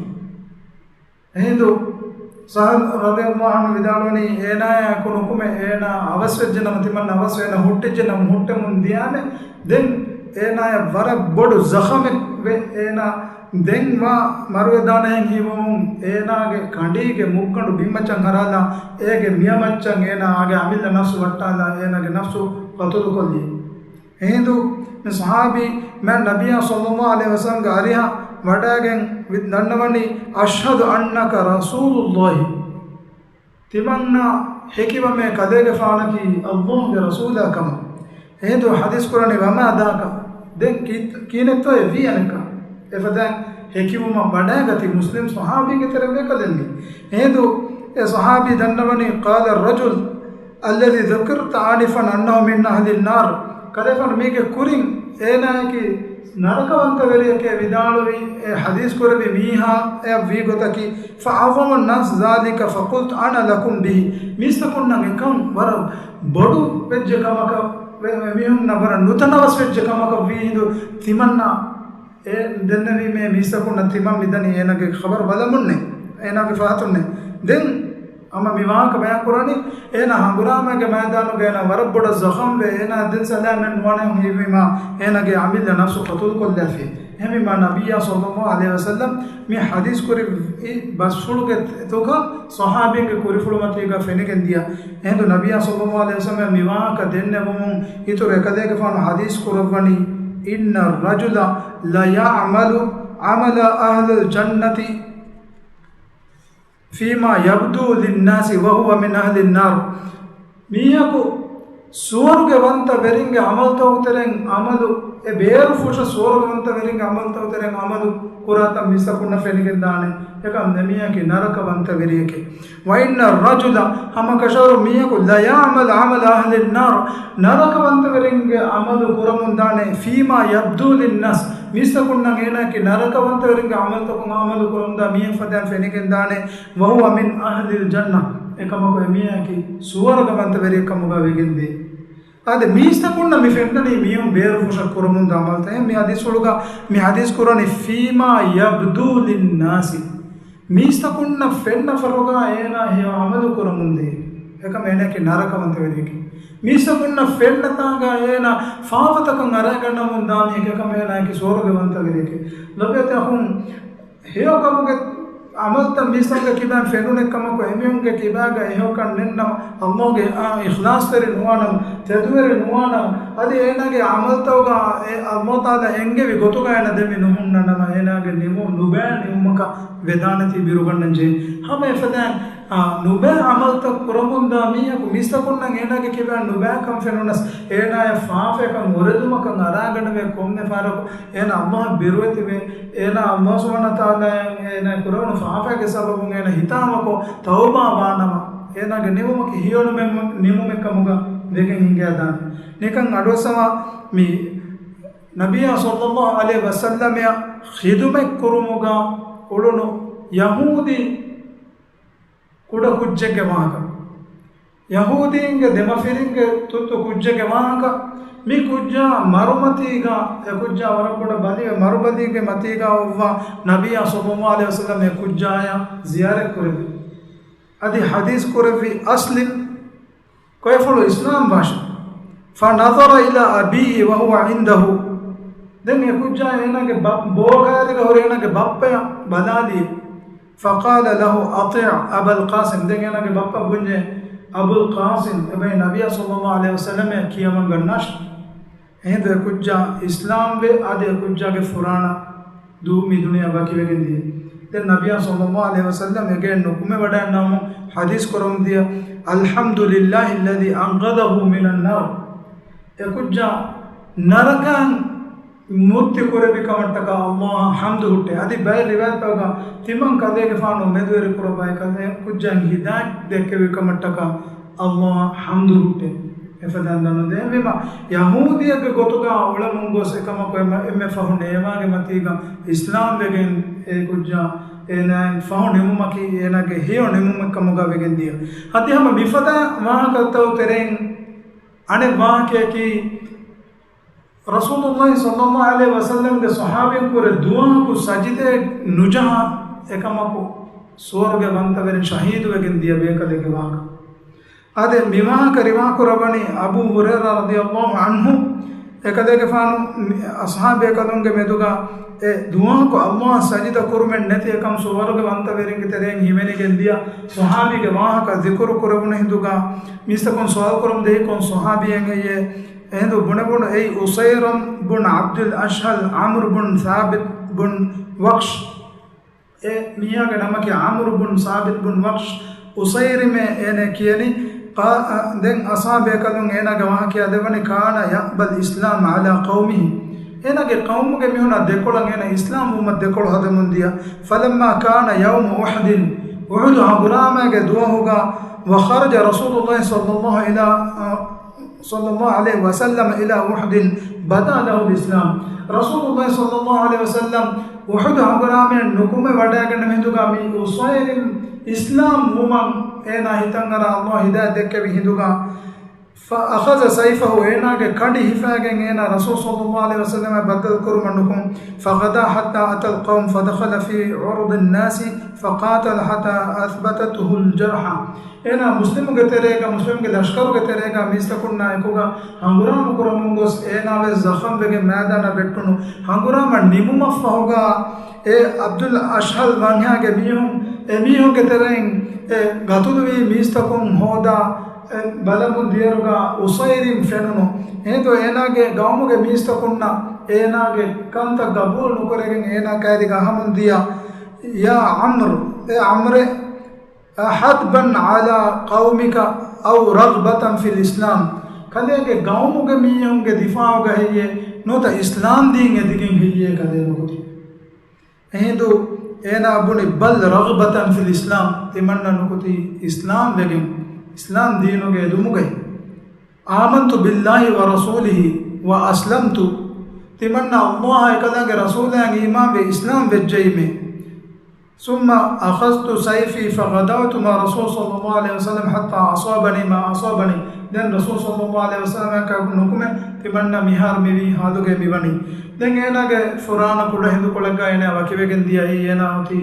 އެހިނދު ސަހަލް ރަޟިޔަﷲ ޢަންހު ވިދާޅުވަނީ އޭނާއާއެކު ނުކުމެ އޭނާ އަވަސްވެއްޖެނަމަ ތިމަންނަ އަވަސްވެ އޭނާ ހުއްޓިއްޖެނަމަ ހުއްޓެމުން ދިޔާމެ. ދެން އޭނާޔަށް ވަރަށް ބޮޑު ޒަޚަމެއް ވެ އޭނާ ދެން ވާ މަރުވެދާނެހެން ހީވަމުން އޭނާގެ ކަނޑީގެ މުއްގަނޑު ބިންމައްޗަށް ހަރާލާ އޭގެ މިޔަމައްޗަށް އޭނާ އާގެ އަމިއްލަ ނަފްސު ވައްޓާލާ އޭނާގެ ނަފްސު ޤަތުލުކޮށްލި. އެހިނދު މި ޞަޙާބީ މާތް ނަބިއްޔާ ޞައްލަﷲ ޢަލައިހި ވަސައްލަމްގެ އަރިހަށް ވަޑައިގެން ވި-، ދަންނަވަނީ، أشهد أنك رسول الله. ތިމަންނަ ހެކިވަމޭ ކަލޭގެފާނަކީ ﷲގެ ރަސޫލާ ކަމަށް. އެހިނދު ޙަދީޘް ކުރަނީ، وما ذاك. ދެން ކީ-، ކިހިނެއްތޯ އެ ވީ އަނެއްކާ؟ އެފަދައިން ހެކިވުމަށް ވަޑައިގަތީ މުސްލިމް ޞަޙާބީގެ ތެރެއިން ބޭކަލެއް މީ. އެހިނދު އެ ޞަޙާބީ ދަންނަވަނީ، قال الرجل الذي ذكرت آنفا أنه من أهل النار. ކަލޭގެފާނު، މީގެ ކުރިން އޭނާއަކީ ނަރަކަވަންތަވެރިއެކޭ ވިދާޅުވި އެ ޙަދީޘް ކުރެއްވި މީހާއަށް ވީ ގޮތަކީ، فعظم الناس ذلك فقلت أنا لكم به. މީސްތަކުންނަށް އެކަން ވަރަށް ބޮޑު ވެއްޖެ ކަމަކަށް ވެ-، އެމީހުންނަށް ވަރަށް ނުތަނަވަސް ވެއްޖެ ކަމަކަށް ވީ ހިނދު ތިމަންނަ އެ ދެންނެވީމޭ މީސްތަކުންނަށް ތިމަން މިދަނީ އޭނާގެ ޚަބަރު ބަލަމުންނޭ، އޭނާގެ ފަހަތުންނޭ. ދެން އަމަ މި ވާހަކަ ބަޔާން ކުރަނީ، އޭނާ ހަނގުރާމައިގެ މައިދާނުގަ އޭނާ ވަރަށް ބޮޑަށް ޒަޚަމްވެ، އޭނާ ދެން ސަލާމަތް ނުވާނެ ހީވީމާ، އޭނާގެ އަމިއްލަ ނަފްސު ޤަތުލުކޮށްލާފި. އެހެންވީމާ ނަބިއްޔާ ޞައްލައްލާހު ޢަލައިހި ވަސައްލަމް މި ޙަދީޘް ކުރެއްވި ބަސްފުޅުގެ އެތުގަ ޞަޙާބީންގެ ކުރިފުޅުމަތީގަ ފެނިގެން ދިޔަ. އެހިނދު ނަބިއްޔާ ޞައްލައްލާހު ޢަލައިހި ވަސައްލަމް މި ވާހަކަ ދެންނެވުމުން އިތުރު އެކަލޭގެފާނު ޙަދީޘް ކުރައްވަނީ، إن الرجل ليعمل عمل أهل الجنة فيما يبدو للناس وهو من أهل النار. މީހަކު ސުވަރުގެ ވަންތަ ވެރިންގެ ޢަމަލުތަކުގެ ތެރެއިން ޢަމަލު، އެ ބޭރު ފުށަށް ސުވަރުގެ ވަންތަ ވެރިންގެ ޢަމަލުތަކުގެ ތެރެއިން ޢަމަލު ކުރާތަން މީސްތަކުންނަށް ފެނިގެން ދާނެ. އެކަމް ނެ، މީހަކީ ނަރަކަ ވަންތަ ވެރިއެކޭ. وإن الرجل، ހަމަކަށަވަރު މީހަކު، ليعمل عمل أهل النار، ނަރަކަ ވަންތަވެރިންގެ ޢަމަލު ކުރަމުން ދާނެ، فيما يبدو للناس، މީސްތަކުންނަށް އޭނާއަކީ ނަރަކަ ވަންތަވެރިންގެ ޢަމަލުތަކުން ޢަމަލު ކުރަމުން ދާ މީހެއް ފަދައިން ފެނިގެން ދާނެ، وهو من أهل الجنة، އެކަމަކު އެމީހަކީ ސުވަރުގެ ވަންތަވެރިއެއް ކަމުގަ ވެގެންދޭ. އާދެ، މީސްތަކުންނަށް މި ފެންނަނީ މީހުން ބޭރުފުށަށް ކުރަމުން ދާ ޢަމަލުތައް. މި ޙަދީޘްފުޅުގަ، މި ޙަދީޘް ކުރަނީ فيما يبدو للناس، މީސްތަކުންނަށް ފެންނަ ފަރުގާ އޭނާ ހެޔޮ ޢަމަލު ކުރަމުންދޭ. އެކަމަ އޭނާއަކީ ނަރަކަވަންތަވެރިއެކޭ. މީސްތަކުންނަށް ފެންނަތާގާ އޭނާ ފާފަތަކަށް އަރައިގަންނަމުން ދާ މީހެކޭ. އެކަމަ އޭނާއަކީ ސުވަރުގެ ވަންތަވެރިއެކޭ. ލޮބުވެތި އަޚުން، ހެޔޮކަމުގެ ޢަމަލުތައް މީސްތަކުންގެ ކިބައިން ފެނުނެއްކަމަކު، އެމީހުންގެ ކިބާގަ އެހެޔޮކަން ނެތްނަމަ، ﷲ ގެ، އާ، އިޚްލާޞްތެރި ނުވާނަމަ، ތެދުވެރި ނުވާނަމަ، އަދި އޭނާގެ ޢަމަލުތަކުގަ އެ ﷲ ތަޢާލާ އެންގެވި ގޮތުގަ އޭނާ ދެމި ނުހުންނަނަމަ، އޭނާގެ ނިމު ނުބައި ނިމުމަކަށް ވެދާނެތީ ބިރުގަންނަން ޖެހޭ. ހަމަ އެފަދައިން، އާ، ނުބައި ޢަމަލުތައް ކުރަމުންދާ މީހަކު މީސްތަކުންނަށް އޭނާގެ ކިބައިން ނުބައިކަން ފެނުނަސް، އޭނާޔަށް ފާފަޔަކަށް އުރެދުމަކަށް އަރާގަނެވޭ ކޮންމެ ފަހަރަކު އޭނާ ﷲ އަށް ބިރުވެތިވެ، އޭނާ ﷲ ސުބްޙާނަހޫ ވަތަޢާލާ އޭނާ ކުރެވުނު ފާފައިގެ ސަބަބުން އޭނާ ހިތާމަކޮށް ތައުބާ ވާނަމަ، އޭނާގެ ނިމުމަކީ ހެޔޮ ނިމުމެއް، ނިމުމެއް ކަމުގަ ވެގެން ހިނގައިދާނެ. ނިކަން އަޑުއައްސަވާ، މި ނަބިއްޔާ ޞައްލައްލާހު ޢަލައިހި ވަސައްލަމައަށް ޚިދުމަތް ކުރުމުގަ އުޅުނު ޔަހޫދީ ކުޑަ ކުއްޖެއްގެ ވާހަކަ. ޔަހޫދީންގެ ދެމަފިރިންގެ ތުއްތު ކުއްޖެއްގެ ވާހަކަ. މި ކުއްޖާ މަރުމަތީގަ، އެ ކުއްޖާ ވަރަށް ބޮޑަށް ބަލިވެ، މަރުބަލީގެ މަތީގަ އޮއްވާ ނަބިއްޔާ ޞައްލައްލާހު ޢަލައިހި ވަސައްލަމް އެ ކުއްޖާޔަށް ޒިޔާރަތް ކުރެއްވި. އަދި ޙަދީޘް ކުރެއްވި އަސްލިން ކޮއެފުޅު އިސްލާމް ވާށޭ. فنظر إلى أبيه وهو عنده. ދެން އެ ކުއްޖާ އޭނާގެ ބަ-، ބޯކައިރިގަ ހުރި އޭނާގެ ބައްޕަޔަށް ބަލާލި. فقال له أطع أبا القاسم. ދެން އޭނާގެ ބައްޕަ ބުންޏޭ، އަބުލް ޤާސިމް، އެބައި ނަބިއްޔާ ޞައްލައްލާހު ޢަލައިހި ވަސައްލަމަށް ކިޔަމަން ގަންނާށޭ. އެހިނދު އެ ކުއްޖާ އިސްލާމްވެ، އަދި އެ ކުއްޖާގެ ފުރާނަ ދޫ މި ދުނިޔެއަށް ވަކިވެގެން ދިޔަ. ދެން ނަބިއްޔާ ޞައްލައްލާހު ޢަލައިހި ވަސައްލަމް އެގެއިން ނުކުމެވަޑައިގަންނަވަމުން ޙަދީޘް ކުރަމުން ދިޔަ، الحمد لله الذي أنقذه من النار. އެ ކުއްޖާ ނަރަކައިން މުއްތި ކުރެއްވި ކަމަށްޓަކާ ﷲ އަށް ޙަމްދު ހުއްޓޭ. އަދި ބައެއް ރިވާޔަތްތަކުގަ ތިމަން ކަލޭގެފާނު މެދުވެރި ކުރައްވާ އެ ކަލޭ ކުއްޖަށް ހިދާޔަތް ދެއްކެވި ކަމަށްޓަކާ ﷲ އަށް ޙަމްދު ހުއްޓޭ. އެފަދައިން ދަންނަވަން ދޭންވީމަ، ޔަހޫދީއެއްގެ ގޮތުގަ އުޅެމުން ގޮސް އެކަމަކު އެމަ-، އެންމެ ފަހު ނޭވާގެ މަތީގަ އިސްލާމް ވެގެން އެ ކުއްޖާ އޭނާއިން ފަހު ނިމުމަކީ އޭނާގެ ހެޔޮ ނިމުމެއް ކަމުގަ ވެގެން ދިޔަ. އަދި ހަމަ މިފަދަ ވާހަކަތައް ތެރެއިން އަނެއް ވާހަކަޔަކީ، ރަސޫލުﷲ ޞައްލައްލާހު ޢަލައިހި ވަސައްލަމްގެ ޞަޙާބީން ކުރެ ދުވަހަކު ސަޖިދައެއް ނުޖަހާ އެކަމަކު ސުވަރުގެ ވަންތަވެރިން ޝަހީދުވެގެން ދިޔަ ބޭކަލެއްގެ ވާހަކަ. އާދެ، މި ވާހަކަ ރިވާކުރައްވަނީ އަބޫ ހުރައިރާ ރަޟިޔަﷲ ޢަންހު، އެކަލޭގެފާނު މި އަޞްޙާބޭކަލުންގެ މެދުގަ އެ ދުވަހަކު ﷲ އަށް ސަޖިދަ ކުރުމެއް ނެތި އެކަމް ސުވަރުގެ ވަންތަވެރިންގެ ތެރެއިން ހިމެނިގެން ދިޔަ ޞަޙާބީގެ ވާހަކަ ޛިކުރު ކުރެވުނު ހިނދުގަ މީސްތަކުން ސުވާލު ކުރަމުން ދެއްކި ކޮން ޞަޙާބީއެއް ހެއްޔޭ؟ އެހިނދު ބުނެވުނު އެއީ އުސައިރަމް ބުން ޢަބްދުލް އަޝްހަލް ޢާމިރު ބުން ސާބިތް ބުން ވަޤްޝް. އެ މީހާގެ ނަމަކީ ޢާމިރު ބުން ސާބިތް ބުން ވަޤްޝް، އުސައިރިމޭ އޭނަ ކިޔަނީ. ޤާ-، ދެން އަޞްޙާބޭކަލުން އޭނާގެ ވާހަކަ ކިޔާދެއްވަނީ، كان يأبى الإسلام على قومه. އޭނާގެ ޤައުމުގެ މީހުންނާ ދެކޮޅަށް އޭނާ އިސްލާމް ވުމަށް ދެކޮޅު ހަދަމުން ދިޔަ. فلما كان يوم أحد، އުޙުދު ހަނގުރާމައިގެ ދުވަހުގަ، وخرج رسول الله صلى الله إلى، صلى الله عليه وسلم إلى أحد بدا له الإسلام. ރަސޫލުﷲ ޞައްލައްލާހު ޢަލައިހި ވަސައްލަމް އުޙުދު ހަނގުރާމައަށް ނުކުމެ ވަޑައިގަންނަ ހިނދުގަ މި އުސައިރިމް އިސްލާމް ވުމަށް އޭނާ ހިތަށް އަރާ ﷲ ހިދާޔަތް ދެއްކެވި ހިނދުގަ، فأخذ سيفه، އޭނާގެ ކަނޑި ހިފާގެން އޭނާ ރަސޫލު ޞައްލައްލާހު ޢަލައިހި ވަސައްލަމަށް ބައްދަލު ކުރުމަށް ނުކުން. فغدا حتى أتى القوم فدخل في عرض الناس فقاتل حتى أثبتته الجرحى. އޭނާ މުސްލިމުގެ ތެރޭގަ، މުސްލިމުގެ ލަޝްކަރުގެ ތެރޭގަ މީސްތަކުންނާ އެކުގަ ހަނގުރާމަ ކުރަމުން ގޮސް، އޭނާ ވެސް ޒަޚަމް ވެގެން މައިދާނަށް ވެއްޓުނު. ހަނގުރާމަ ނިމުމަށްފަހުގަ އެ ޢަބްދުލް އަޝްހަލް ވަންހާގެ މީހުން، އެ މީހުންގެ ތެރެއިން އެ ގަތުލުވި މީސްތަކުން ހޯދާ، އެ ބަލަމުން ދިޔަރުގަ އުސައިރިން ފެނުނު. އެހިނދު އޭނާގެ ގައުމުގެ މީސްތަކުންނަށް އޭނާގެ ކަންތައް ގަބޫލު ނުކުރެގެން އޭނާ ކައިރީގަ އަހަމުން ދިޔަ، يا عمرو، އޭ ޢަމްރޭ، حربا على قومك أو رغبة في الإسلام. ކަލޭގެ ގައުމުގެ މީހުންގެ ދިފާޢުގަ ހެއްޔޭ، ނުވަތަ އިސްލާމް ދީން އެދިގެން ހެއްޔޭ ކަލޭ ނުކުތީ؟ އެހިނދު އޭނާ ބުނި، بل رغبة في الإسلام، ތިމަންނަ ނުކުތީ އިސްލާމް ވެގެން، އިސްލާމް ދީނުގެ އެދުމުގައި. آمنت بالله ورسوله وأسلمت، ތިމަންނަ ﷲ އާ އެކަލާނގެ ރަސޫލާއަށް އީމާންވެ އިސްލާމް ވެއްޖައީމޭ. ثم أخذت سيفي فغدوت مع رسول صلى الله عليه وسلم حتى أصابني ما أصابني. ދެން ރަސޫލު ޞައްލައްލާހު ޢަލައިހި ވަސައްލަމަކާ ނުކުމެ ތިމަންނަ މިހާރު މިވީ ހާލުގައި މިވަނީ. ދެން އޭނާގެ ފުރާނަ ކުޑަ ހިނދުކޮޅެއްގަ އޭނާ ވަކިވެގެން ދިޔައީ، އޭނާ އޮތީ،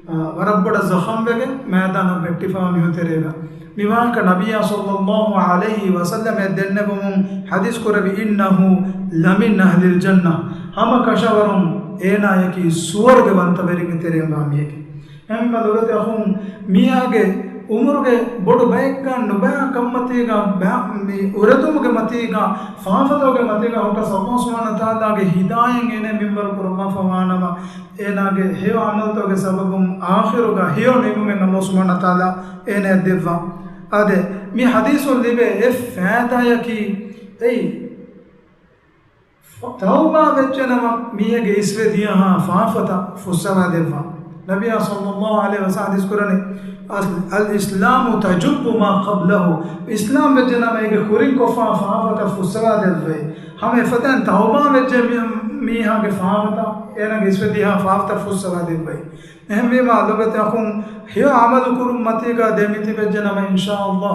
އާ، ވަރަށް ބޮޑަށް ޒަޚަމް ވެގެން މައިދާނަށް ވެއްޓިފަވާ މީހުން ތެރޭގަ. މިވާހަކަ ނަބިއްޔާ ޞައްލައްލާހު ޢަލައިހި ވަސައްލަމަ ދެންނެވުމުން ޙަދީޘް ކުރެއްވި، إنه لمن أهل الجنة، ހަމަ ކަށަވަރުން އޭނާޔަކީ ސުވަރުގެ ވަންތަވެރިންގެ ތެރެއިން ވާ މީހެކޭ. އެހެންވީމަ ލޮބުވެތި އަޚުން، މީހާގެ އުމުރުގެ ބޮޑު ބައެއްގަ ނުބައި ކަންމަތީގަ، ބަ-، މި އުރެދުމުގެ މަތީގަ، ފާފަތަކުގެ މަތީގަ ހުއްޓަސް ﷲ ސުބްޙާނަހޫ ވަތަޢާލާގެ ހިދާޔަތް އޭނަ މިންވަރު ކުރައްވާފަ ވާނަމަ، އޭނާގެ ހެޔޮ ޢަމަލުތަކުގެ ސަބަބުން އާޚިރުގަ ހެޔޮ ނިމުމެއް ﷲ ސުބްޙާނަހޫ ވަތަޢާލާ އޭނަޔަށް ދެއްވާ. އާދެ، މި ޙަދީޘުން ލިބޭ އެއް ފައިދާޔަކީ އެއީ، ތައުބާ ވެއްޖެނަމަ މީހެއްގެ އިސްވެ ދިޔަހާ ފާފަތައް ފުއްސަވާ ދެއްވާ. ނަބިއްޔާ ޞައްލައްލާހު ޢަލައިހި ވަސައްލަމަ ޙަދީޘް ކުރަނީ، الإسلام تجب ما قبله. އިސްލާމް ވެއްޖެނަމަ އޭގެ ކުރިން ކޮށްފާ ފާފަތައް ފުއްސަވާ ދެއްވޭ. ހަމަ އެފަދައިން ތައުބާ ވެއްޖެ މީ-، މީހާގެ ފާފަތައް، އޭނާގެ އިސްވެ ދިޔަހާ ފާފަތައް ފުއްސަވާ ދެއްވޭ. އެހެންވީމާ، ލޮބުވެތި އަޚުން، ހެޔޮ ޢަމަލު ކުރުން މަތީގަ ދެމިތިބެއްޖެނަމަ، އިންޝާﷲ،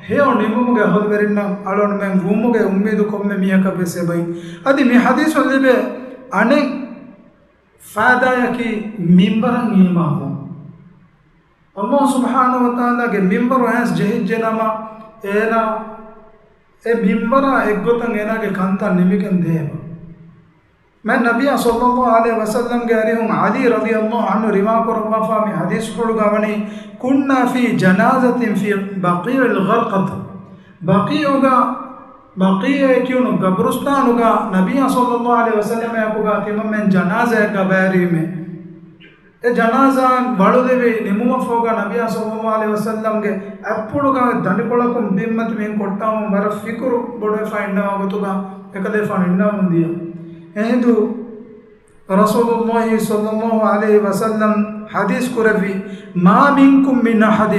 ހެޔޮ ނިމުމުގެ އަހުލުވެރިންނަށް އަޅުގަނޑުމެން ވުމުގެ އުއްމީދު ކޮންމެ މީހަކަށް ވެސް އެބައި. އަދި މި ޙަދީޘުން ލިބޭ އަނެއް ފައިދާޔަކީ މިންބަރަށް އީމާންވުން. ﷲ ސުބްޙާނަހޫ ވަތަޢާލާގެ މިންބަރު އައިސް ޖެހިއްޖެނަމަ، އޭނާ އެ މިންބަރާ އެއްގޮތަށް އޭނާގެ ކަންތައް ނިމިގެން ދޭބަ. މާތް ނަބިއްޔާ ޞައްލައްލާހު ޢަލައިހި ވަސައްލަމްގެ އަރިހުން ޢަލީ ރަޟިޔައްލާހު ޢަންހު ރިވާ ކުރައްވާފާ މި ޙަދީޘްފުޅުގަ ވަނީ، كنا في جنازة في بقيع الغرقد. ބަޤީޢުގަ، ބަޤީޢޭ ކިޔުނު ގަބުރުސްތާނުގަ ނަބިއްޔާ ޞައްލައްލާހު ޢަލައިހި ވަސައްލަމާއެކުގަ ތިމަންމެން ޖަނާޒާއެއްގަ ބައިވެރިވީމޭ. އެ ޖަނާޒާއިން ވަޅުލެވި ނިމުމަށްފަހުގަ ނަބިއްޔާ ޞައްލައްލާހު ޢަލައިހި ވަސައްލަމްގެ އަތްޕުޅުގަ ދަނޑިކޮޅަކުން ބިންމަތި މިހެން ކޮށްޓާމުން ވަރަށް ފިކުރު ބޮޑުވެފަ އިންނަވާ ގޮތުގަ އެކަލޭފާނު އިންނަވަމުން ދިޔަ. އެހިނދު ރަސޫލުﷲ ޞައްލައްލާހު ޢަލައިހި ވަސައްލަމް ޙަދީޘް ކުރެއްވި، ما منكم من أحد،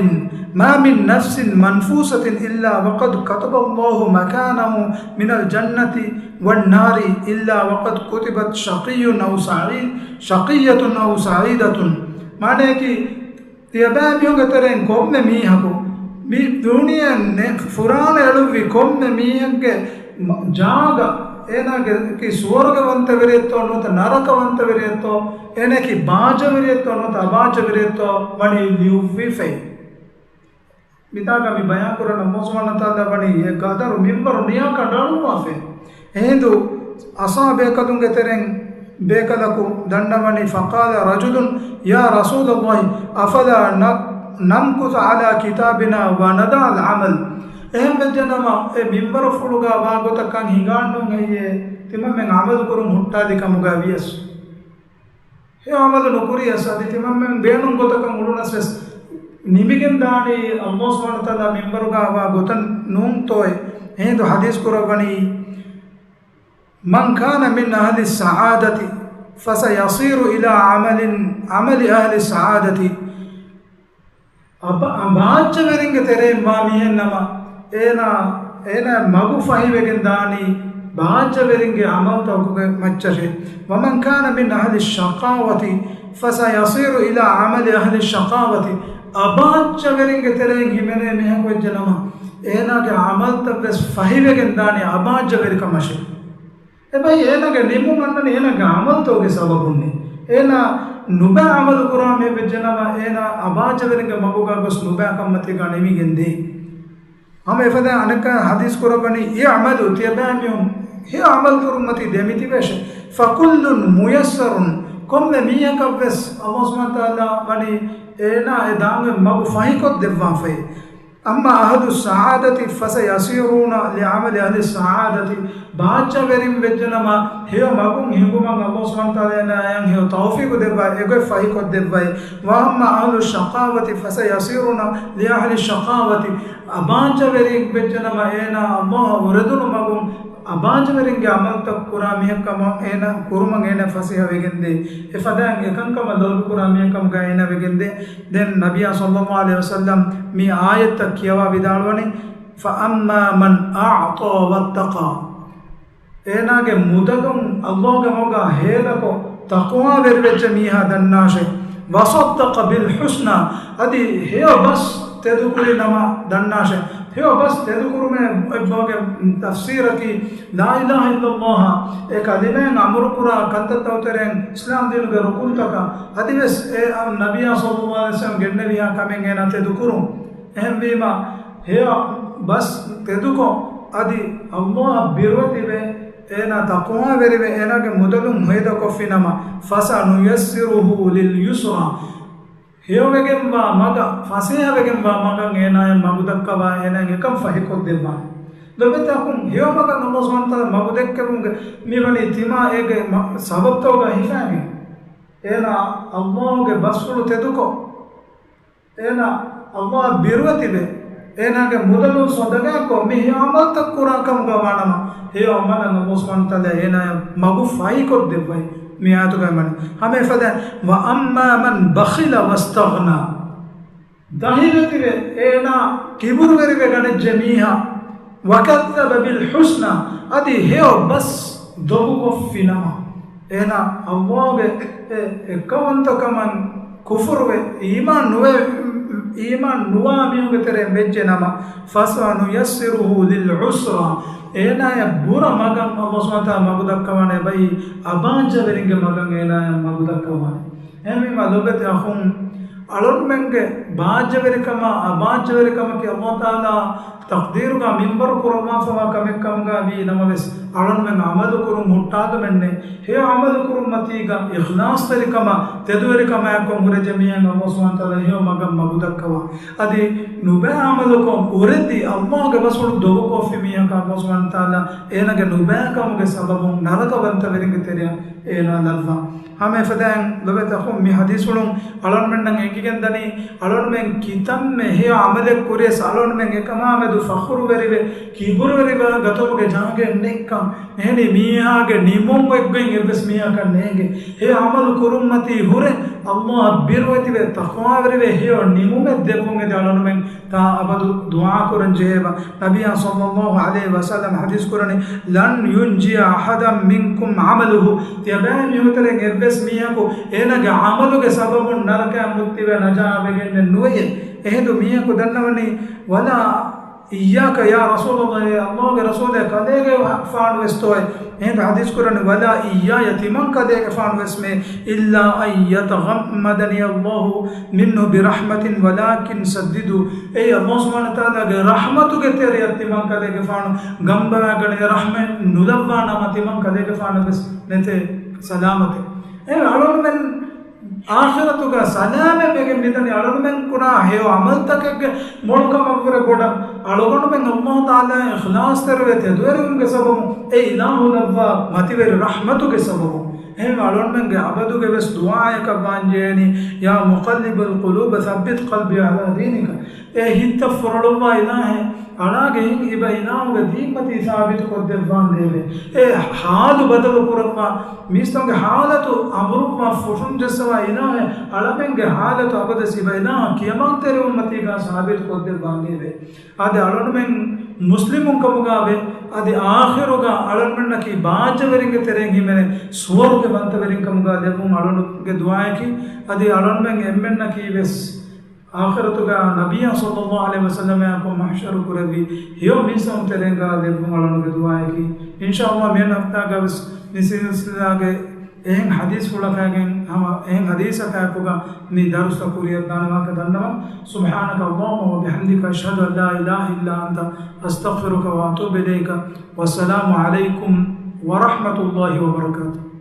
ما من نفس منفوسة إلا وقد كتب الله مكانه من الجنة والنار إلا وقد كتبت شقي أو سعيد، شقية أو سعيدة. މާނަޔަކީ، ތިޔަބައިމީހުންގެ ތެރެއިން ކޮންމެ މީހަކު، މި ދުނިޔެއަށް ފުރާނަ އެޅުއްވި ކޮންމެ މީހެއްގެ މަ-، ޖާގަ، އޭނާގެ ސުވަރުގެ ވަންތަވެރިއެއްތޯ ނުވަތަ ނަރަކަ ވަންތަވެރިއެއްތޯ، އޭނާއަކީ ބާއްޖަވެރިއެއްތޯ ނުވަތަ އަބާއްޖަވެރިއެއްތޯ ވަނީ ލިޔުއްވިފައި. މިތާގަ މި ބަޔާންކުރަން ﷲ ސުބްޙާނަހޫ ވަތަޢާލާ ވަނީ އެ ގަދަރު މިންބަރު ނިޔާކަން ރަޅުއްވާފައި. އެހިނދު އަޞްޙާބު ބޭކަލުންގެ ތެރެއިން ބޭކަލަކު ދަންނަވަނީ، فقال رجل يا رسول الله أفلا ن-، نمكث على كتابنا وندع العمل. އެހެން ވެއްޖެނަމަ އެ މިންބަރުފުޅުގަ ވާ ގޮތަށް ކަން ހިނގާންނޫން ހެއްޔޭ؟ ތިމަންމެން ޢަމަލު ކުރުން ހުއްޓާލި ކަމުގަ ވިޔަސް. އެ ޢަމަލު ނުކުރިޔަސް އަދި ތިމަންމެން ބޭނުން ގޮތަކަށް އުޅުނަސް ވެސް ނިމިގެން ދާނީ ﷲ ސުބްޙާނަހޫ ވަތަޢާލާ މިންބަރުގަ ވާ ގޮތަށް ނޫންތޯއޭ؟ އެހިނދު ޙަދީޘް ކުރައްވަނީ، من كان من أهل السعادة فسيصير إلى عمل، عمل أهل السعادة. އަބަ-، ބާއްޖަވެރިންގެ ތެރެއިން ވާ މީހެއް ނަމަ، އޭނާ، އޭނާ މަގު ފަހިވެގެން ދާނީ ބާއްޖަވެރިންގެ ޢަމަލުތަކުގެ މައްޗަށޭ. ومن كان من أهل الشقاوة فسيصير إلى عمل أهل الشقاوة. އަބާއްޖަވެރިންގެ ތެރެއިން ހިމެނޭ މީހަކު ވެއްޖެ ނަމަ، އޭނާގެ އަމަލްތައް ވެސް ފަހިވެގެން ދާނީ އަބާއްޖަވެރިކަމަށޭ. އެބައި އޭނާގެ ނިމުން އަންނަނީ އޭނާގެ އަމަލްތަކުގެ ސަބަބުންނޭ. އޭނާ ނުބައި އަމަލު ކުރާ މީހެއް ވެއްޖެނަމަ، އޭނާ އަބާއްޖަވެރިންގެ މަގުގަ ގޮސް ނުބައި ކަންމަތީގަ ނިމިގެން ދޭ. ހަމަ އެފަދައިން އަނެއްކާ ޙަދީޘް ކުރައްވަނީ، އިޢްމަލޫ، ތިޔަބައިމީހުން ހެޔޮ އަމަލު ކުރުންމަތީ ދޭ، މި ތިބޭށޭ. ފަކުއްލުން މުޔައްސަރުން، ކޮންމެ މީހަކަށް ވެސް ﷲ ސުބްޙާނަހޫ ވަތަޢާލާ ވަނީ އޭނާ އެ ދާން މަގު ފަހިކޮށްދެއްވާފައި. އައްމާ އަހުލު އައްސަޢާދަތި ފަސަޔަސީރޫނަ ލިޢަމަލި އަހްލި އައްސަޢާދަތި، ބާއްޖަވެރިން ވެއްޖެނަމަ، ހެޔޮ މަގުން ހިނގުމަށް ﷲ ސުބްޙާނަހޫ ވަތަޢާލާ އޭނާޔަށް ހެޔޮ ތައުފީޤު ދެއްވައި، އެގޮތް ފަހިކޮށްދެއްވައި. ވައައްމާ އަހްލު ޝަޤާވަތި ފަސަޔަސީރޫނަ ލިއަހްލި ޝަޤާވަތި، އަބާއްޖަވެރިން ވެއްޖެނަމަ، އޭނާ ﷲ އަށް އުރެދުނު މަގުން އަބާއްޖަވެރިންގެ އަމަލުތައް ކުރާ މީހެއްކަމަށް އޭނާ ކުރުމަށް އޭނާ ފަސޭހަ ވެގެންދޭ. އެފަދައިން އެކަންކަމަށް ލޯބިކުރާ މީހެއްކަމުގަ އޭނާ ވެގެންދޭ. ދެން ނަބިއްޔާ ޞައްލައްލާހު ޢަލައިހި ވަސައްލަމް މި އާޔަތްތައް ކިޔަވާ ވިދާޅުވަނީ، فَأَمَّا مَنْ أَعْطَى وَاتَّقَى. އޭނާގެ މުދަލުން ﷲގެ މަގުގަ ހޭދަކޮށް، ތަޤްވާވެރިވެއްޖެ މީހާ ދަންނާށޭ. وَصَدَّقَ بِالْحُسْنَى، އަދި ހެޔޮ ބަސް ތެދުކުރި ނަމަ ދަންނާށޭ. ހެޔޮ ބަސް ތެދުކުރުމޭ އެއްބައުގެ ތަފްސީރަކީ، لا إله إلا الله އެ ކަލިމައިން އަމުރުކުރާ ކަންތައްތައް ތެރެއިން އިސްލާމް ދީނުގެ ރުކުންތަކަށް، އަދިވެސް އެ ނަބިއްޔާ ޞައްލައްލާހު ޢަލައިހި ވަސައްލަމް ގެންނެވިހާ ކަމެއް އޭނާ ތެދުކުރުން. އެހެންވީމަ، ހެޔޮ ބަސް ތެދުކޮށް، އަދި ﷲ އަށް ބިރުވެތިވެ، އޭނާ ތަޤްވާވެރިވެ، އޭނާގެ މުދަލުން ހޭދަކޮށްފިނަމަ، فَسَنُيَسِّرُهُ لِلْيُسْرَى، ހެޔޮވެގެންވާ މަގަށް، ފަސޭހަވެގެންވާ މަގަށް އޭނާޔަށް މަގުދައްކަވާ، އޭނާއަށް އެކަން ފަހިކޮށްދެއްވާނެ. ލޮބެތި އަޚުން، ހެޔޮ މަގަށް ﷲ ސުބްޙާނަހޫ ވަތަޢާލާ މަގުދެއްކެވުމުގެ މިވަނީ ތިމާ އޭގެ މަ-، ސަބަބުތަކުގަ ހިފާގެން. އޭނާ ﷲގެ ބަސްފުޅު ތެދުކޮށް، އޭނާ ﷲ އަށް ބިރުވެތިވެ، އޭނާގެ މުދަލުން ޞަދަޤާތްކޮށް، މި ހެޔޮ އަމަލުތައް ކުރާ ކަމުގަ ވާނަމަ، ހެޔޮ އަމަލަށް ﷲ ސުބްޙާނަހޫ ވަތަޢާލާ އޭނާޔަށް މަގު ފަހިކޮށްދެއްވައި. މި އާޔަތުގައި ވަނީ. ހަމަ އެފަދައިން، وَأَمَّا مَنْ بَخِلَ وَاسْتَغْنَى. ދަހިވެތިވެ، އޭނާ ކިބުރުވެރިވެ ގަނެއްޖެ މީހާ، وَكَذَّبَ بِالْحُسْنَى، އަދި ހެޔޮ ބަސް ދޮގުކޮށްފިނަމަ، އޭނާ ﷲގެ އެ އެއްކައުވަންތަކަމަށް ކުފުރުވެ، އީމާން ނުވެ، އީމާން ނުވާ މީހުންގެ ތެރެއިން ވެއްޖެ ނަމަ، فَسَنُيَسِّرُهُ لِلْعُسْرَى، އޭނާޔަށް ބުރަ މަގަށް ﷲ ސުބްޙާނަހޫ ވަތަޢާލާ މަގުދައްކަވާނެ. އެބައި އަބާއްޖަވެރިންގެ މަގަށް އޭނާޔަށް މަގުދައްކަވާނެ. އެހެންވީމަ ލޮބެތި އަޚުން، އަޅުންމެންގެ ބާއްޖަވެރިކަމާ އަބާއްޖަވެރިކަމަކީ ﷲ ތަޢާލާ ތަޤްދީރުގަ މިންވަރު ކުރައްވާފަވާ ކަމެއްކަމުގަ ވީ ނަމަވެސް، އަޅުންމެން ޢަމަލު ކުރުން ހުއްޓާލުމެއްނެއް. ހެޔޮ ޢަމަލު ކުރުންމަތީގަ އިޚްލާޞްތެރިކަމާ ތެދުވެރިކަމާއެކު ހުރެޖެ މީހެއް ﷲ ސުބްޙާނަހޫ ވަތަޢާލާ ހެޔޮ މަގަށް މަގުދައްކަވާ. އަދި ނުބައި ޢަމަލުކޮށް އުރެދި ﷲގެ ބަސްފުޅު ދޮގުކޮށްފި މީހަކަށް ﷲ ސުބްޙާނަހޫ ވަތަޢާލާ އޭނާގެ ނުބައިކަމުގެ ސަބަބުން ނަރަކަވަންތަވެރިންގެ ތެރެއަށް އޭނާ ލައްވާ. ހަމަ އެފަދައިން ލޮބެތި އަޚުން، މި ޙަދީޘްފުޅުން އަޅުންމެންނަށް އެނގިގެންދަނީ، އަޅުންމެން ކިތަންމެ ހެޔޮ ޢަމަލެއް ކުރިޔަސް އަޅުންމެން އެކަމާމެދު ފަޚުރުވެރިވެ، ކިބުރުވެރިވާ ގަތުމުގެ ޖާގައެއް ނެތްކަން. އެހެނީ މީހާގެ ނިމުމެއްގައި އެއްވެސް މީހަކަށް ނޭނގެ. ހެޔޮ ޢަމަލު ކުރުންމަތީ ހުރެ، ﷲ އަށް ބިރުވެތިވެ، ތަޤްވާވެރިވެ، ހެޔޮ ނިމުމެއް ދެއްވުން އެދި އަޅުންމެން ތާ އަބަދު ދުޢާ ކުރަން ޖެހޭބަ. ނަބިއްޔާ ޞައްލައްލާހު ޢަލައިހި ވަސައްލަމަ ޙަދީޘް ކުރަނީ، لَنْ يُنْجِيَ أَحَدًا مِنْكُمْ عَمَلُهُ. ތިޔަބައިމީހުންގެ ތެރެއިން އެއްވެސް މީހަކު އޭނާގެ ޢަމަލުގެ ސަބަބުން ނަރަކައަށް މުއްތިވެ ނަޖާވެގެންނެއް ނުވެޔޭ. އެހިނދު މީހަކު ދަންނަވަނީ، وَلَا إِيَّاكَ يَا رَسُولَ اللَّهِ، އޭ ﷲގެ ރަސޫލޭ، ކަލޭގެފާނު ވެސްތޯއޭ. އެހިނދު ޙަދީޘް ކުރަނީ، وَلَا إِيَّايَ، ތިމަން ކަލޭގެފާނު ވެސް މެ، إِلَّا أَنْ يَتَغَمَّدَنِيَ اللَّهُ مِنْهُ بِرَحْمَةٍ وَلَكِنْ سَدِّدُوا. އޭ ﷲ ސުބްޙާނަހޫ ވަތަޢާލާގެ ރަޙްމަތުގެ ތެރެއަށް ތިމަން ކަލޭގެފާނު ގަނބަވާގަނެ، ރަޙްމަތް ނުލައްވާ ނަމަ ތިމަން ކަލޭގެފާނަށް ވެސް ނެތޭ ސަލާމަތެއް. އެ އަޅުންމެން އާޚިރަތުގަ ސަލާމަތް ވެގެން މިދަނީ އަޅުންމެން ކުރާ ހެޔޮ ޢަމަލުތަކެއްގެ މޮޅުކަމަށްވުރެ ބޮޑަށް. އަޅުގަނޑުމެން ﷲ ތަޢާލާ އިޚްލާޞްތެރިވެ ތެދުވެރިވުމުގެ ސަބަބުން އެ އިލާހު ލައްވާ މަތިވެރި ރަޙްމަތުގެ ސަބަބުން. އެހެން އަޅުންމެންގެ އަބަދުގެ ވެސް ދުޢާއަކަށް ވާންޖެހޭނީ، يَا مُقَلِّبَ الْقُلُوبِ ثَبِّتْ قَلْبِي عَلَى دِينِكَ. އޭ ހިތްތައް ފުރޮޅުއްވާ އިލާހޭ، އަޅާގެ ހިތް އިބަ އިލާހުގެ ދީންމަތީ ސާބިތު ކޮށްދެއްވާނދޭވެ. އޭ ޙާލު ބަދަލު ކުރައްވާ، މީސްތަކުންގެ ޙާލަތު އަނބުރުއްވާ ފުށުން ޖައްސަވާ އިލާހޭ، އަޅަމެންގެ ޙާލަތު އަބަދަށް އިބަ އިލާހަށް ކިޔަމަންތެރިވުމަތީގާ ސާބިތު ކޮށްދެއްވާނދޭވެ. އަދި އަޅުންމެން މުސްލިމުން ކަމުގާވެ، އަދި އާޚިރުގަ އަޅުންމެންނަކީ ބާއްޖަވެރިންގެ ތެރެއިން ހިމެނޭ ސުވަރުގެ ވަންތަވެރިން ކަމުގާ ލެއްވުން އަޅުންގެ ދުޢާއަކީ. އަދި އަޅުންމެން އެންމެންނަކީ ވެސް އާޚިރަތުގަ ނަބިއްޔާ ޞައްލައްލާހު ޢަލައިހި ވަސައްލަމާއެކު މަޙްޝަރު ކުރެއްވި ހެޔޮ މީސްތަކުން ތެރެއިން ގާ ލެއްވުން އަޅަނުގެ ދުޢާއަކީ. އިންޝާﷲ މިއަންނަ ހަފްތާގަ ވެސް މި ސިލްސިލާގެ އެހެން ޙަދީޘްފުޅަކާގެން ހަމަ އެހެން ޙަދީޘަކާއެކުގަ މި ދަރުސްތައް ކުރިއަށްދާނެ ވާހަކަ ދަންނަވަން. سبحانك اللهم وبحمدك، أشهد أن لا إله إلا أنت، أستغفرك وأتوب إليك. والسلام عليكم ورحمة الله وبركاته.